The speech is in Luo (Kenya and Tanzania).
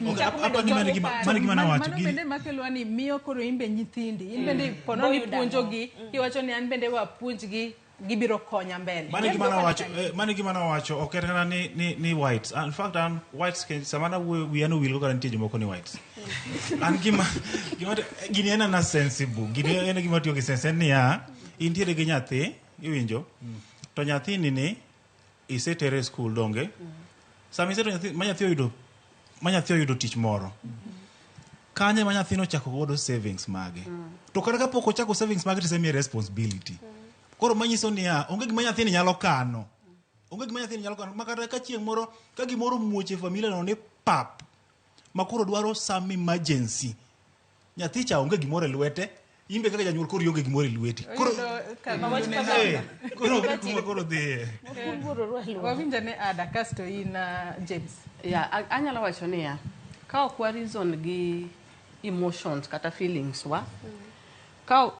Ok, Chako apa bedo ni mano jogo gima paro. mano gima nawacho. Mano Gini bende makelwa ni miyo koro in be nyithindi, in bende pono ni Boyudo puonjogi, iwacho ni an bende wapuonjgi, gibiro konya mbele. Mano gima nawacho, mano gima nawacho, ok en kata ni whites. In fact, an whites sama nawuoyo wiya nowil go kata nitie jomoko ni whites. An gima gini en ana sensible. Gini en gima tiyo gi sense, en niya, intiere gi nyathi, iwinjo? To nyathini ni isetere e school, donge? Sama isetero nyathi ma nyathi oyudo tich moro. Kanye ma nyathino ochako godo savings mage. To kata kapok ochako savings mage, tisemiye responsibility. Koro manyiso niya, onge gima nyathini nyalo kano. Onge gima nyathini nyalo kano. Ma kata ka chieng' moro, ka gimoro muoch e familia no ni pap, ma koro dwaro some emergency. Nyathi cha onge gimoro e lwete, in be kaka janyuol koro ionge gimoro e lweti. Koro Oyudo ka koro onge kuma koro dhiye. Wawinjo ne Ada kasto in, James. Ya, anyalo wacho niya, ka ok wa reason gi emotions kata feelings wa ka